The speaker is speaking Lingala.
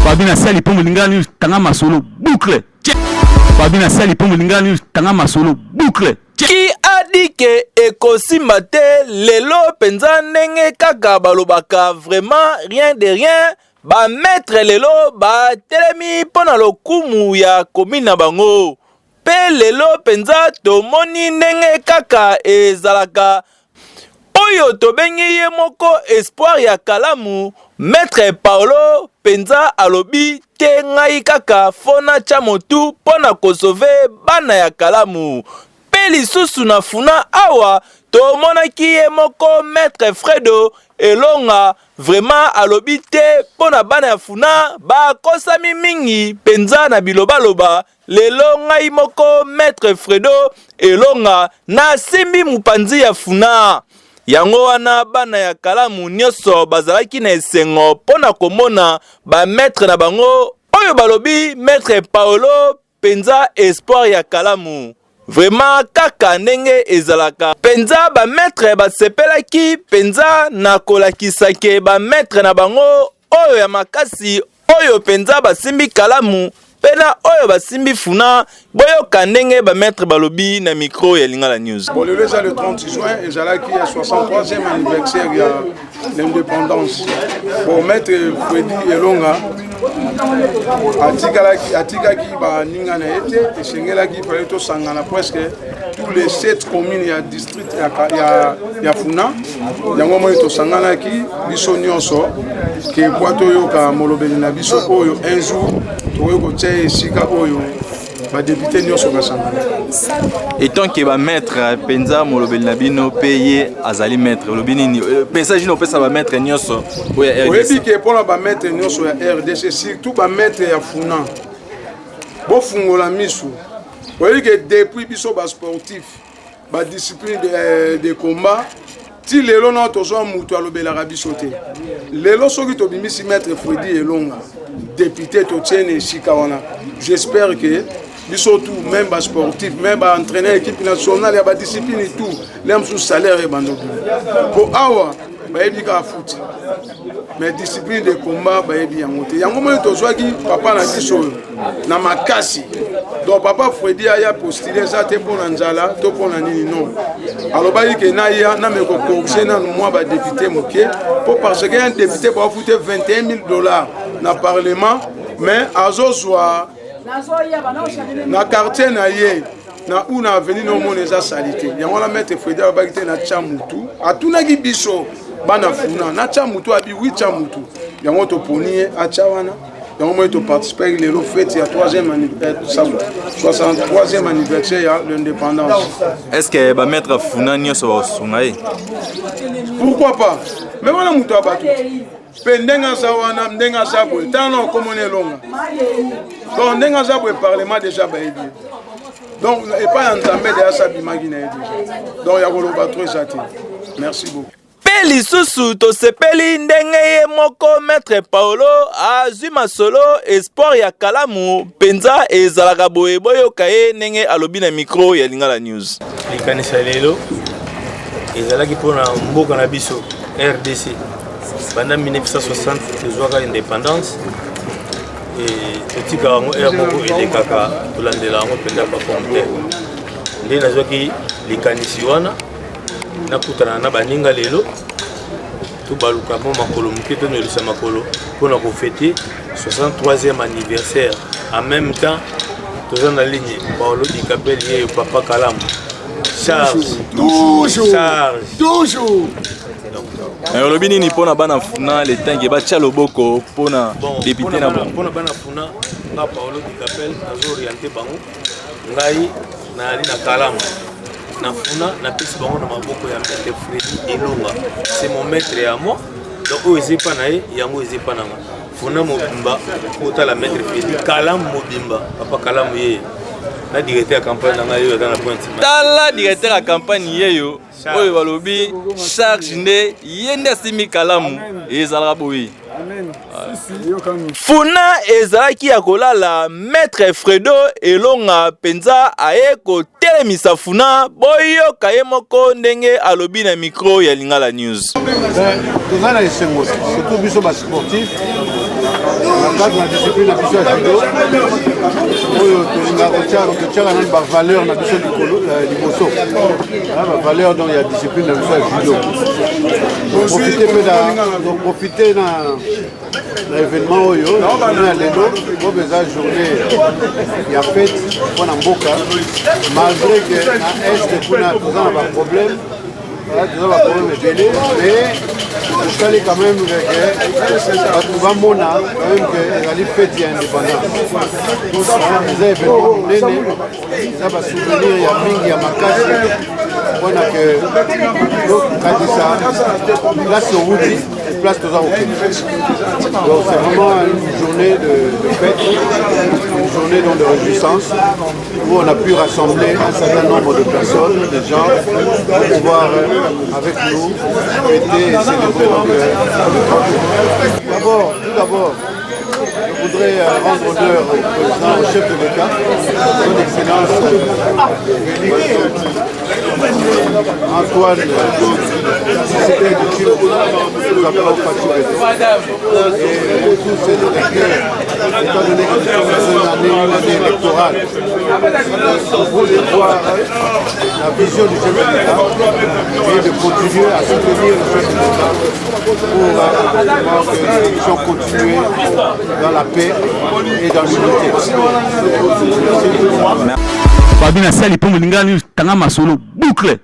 Babi na sali po molinga news tanga masolo boucle. Babi na sali po molinga news tanga masolo boucle. Qui a dit que ekosimba te lelo penza ndenge kaka balobaka vraiment rien de rien ba maître lelo batelemi mpo na lokumu ya commune na bango mpe lelo mpenza tomoni ndenge kaka ezalaka oyo tobengi ye moko espoir ya kalamu maître Paolo mpenza alobi te ngai kaka fo natya motu mpo na kosauver bana ya kalamu mpe lisusu na funa awa tomonaki ye moko maître Fredo Elonga vraiment alobi te mpo na bana ya funa bakosami mingi mpenza na bilobaloba lelo ngai moko maître Fredo Elonga nasimbi mopanzi ya funa yango wana bana ya kalamu nyonso bazalaki na esengo mpo na komona bamaître na bango oyo balobi maître Paolo mpenza espoir ya kalamu vraiment kaka ndenge ezalaka mpenza bamaître basepelaki mpenza na kolakisa ke bamaître na bango oyo ya makasi oyo mpenza basimbi kalamu mpe na oyo basimbi funa boyoka ndenge bamaître balobi na micro ya Lingala News. Bon, lelo eza le 30 juin, ezalaki ya 63e anniversaire ya l'indépendance. Bon, maître Fredi Elonga atikalaki atikaki baninga na ye te, esengelaki fallait tosangana presque tous les sept communes ya district ya Funa. Yango moi tosanganaki biso nyonso ke po toyoka molobeli na biso oyo un jour tokoki kotia ye esika oyo badéputé nyonso basangana. Etant ke bamaître mpenza molobeli na bino mpe ye azali maître, olobi nini message nini opesa bamaître nyonso oyo ya RDC? Oyebi ke mpona bamaître nyonso ya RDC, surtout bamaître ya Funa, bofungola misu. Oyebi ke depuis biso basportif badiscipline de combat ti lelo na tozwa moto alobelaka biso te. Lelo soki tobimisi maître Fredi Elonga député, totie na esika wana, j'espère que biso tout, même basportif, même baentraîneur équipe nationale ya badiscipline tout, le mosusu salaire ebanda obima, po awa bayebi kaka foot, mais discipline de combat bayebi yango te. Yango moni tozwaki papa na biso oyo na makasi. Donc papa Fredi aya postule eza te mpo na nzala to mpo na nini, non. Alobaki ke naya nameka kocorriger nanu mwa badéputé moke, mpo parce que un député bafute 21 000 $ na parlement, mais azozwa na quartier na ye na ou na avenue na omona eza sali te. Yango wana maître Fredi alobaki te natya mutu. Atunaki biso bana Funa, natya mutu? Abi wi, tya mutu. Yango toponi ye atya wana. Yango moi toparticipaki lelo fête ya 63e anniversaire ya l'indépendance. Est ce que bamaître Funa nyonso bakosunga ye? Pourquoi pas? Mais wana moto ya bato mpe ndenge aza wana, ndenge aza boye, tala na okomona Elonga. Donc ndenge aza boye, parlement déjà bayebi ye. Donc epai ya Nzambe deya asi abimaki na ye déjà. Donc ya koloba trop eza te. Merci beaucoup. Mpe lisusu tosepeli ndenge ye moko maître Paolo azwi masolo espoir ya kalamu mpenza ezalaka boye. Boyoka ye ndenge alobi na micro ya Lingala News. Likanisa lelo ezalaki mpona mboka na biso RDC. Banda 1960 tozwaka indépendance, totikaka yango ere moko elekaka, tolandela yango mpenza baforme te. Nde nazwaki likanisi wana nakutana na baninga lelo, tobaluka mwa makolo moke, tonyolisa makolo mpona kofêter 63e anniversaire. En même temps toza na ligne Paolo Dikapel yeyo papa Kalamu charge. Toujours. Charge. Toujours. Olobi nini mpona bana Funa le tanke batya loboko mpona député na bango? Mpona bana Funa, nga Paolo Dikapel nazo orienter bango. Ngai nayali na Kalamu na Funa, napesi bango na maboko ya maître Fredi Elonga. C'est mon maître ya moi. Donc oyo eza epa na ye, yango eza epa na nga. Funa mobimba otala maître Fredi, Kalamu mobimba papa Kalamu ye na directeur ya campagne na ngai oyo aza na pointe. Tala directeur ya campagne yeyo oyo balobi charge nde ye nde asimbi kalamu ezalaka boye. Funa ezalaki ya kolala. Maître Fredo Elonga mpenza aye kotelemisa Funa. Boyoka ye moko ndenge alobi na micro ya Lingala News. Toza na esengo, surtout biso basportif. cadre ya discipline na biso ya judo oyo tolingaka kotiaka nani bavaleur na biso likolo euh, liboso bavaleur donc ya discipline na biso ya judo toprofite mpe toprofite na na événement oyo journée ya lelo oyo eza journée ya fête mpo na mboka malgré que na est kuna toza na baproblème toza baproblème ebele mais tosali quand même que bato bamona quand même que ezali fête ya indépendance eza événement monene eza basouvenir ya mingi ya makasi mpona ke tokatisa place owuti place toza kokende. Donc c'est vraiment une journée de, de fête, une journée donc de réjouissance où on a pu rassembler un certain nombre de personnes, de gens, pour pouvoir euh, avec nous fêter et célébrer donc, euh, le 30 juin. D'abord, tout d'abord, je voudrais euh, rendre honneur au président, au chef de l'État, son Excellence Félix Antoine Tshisekedi Tshilombo, nous appelons Fatshi Béton, et tous ces électeurs, étant donné que nous sommes dans une année, une année électorale, pour de voir la vision du chef de l'État et de continuer à soutenir le chef de l'État pour euh, que les élections continuent dans la paix et dans l'unité. Fabi na sali mpo molingani tanga masolo boucle.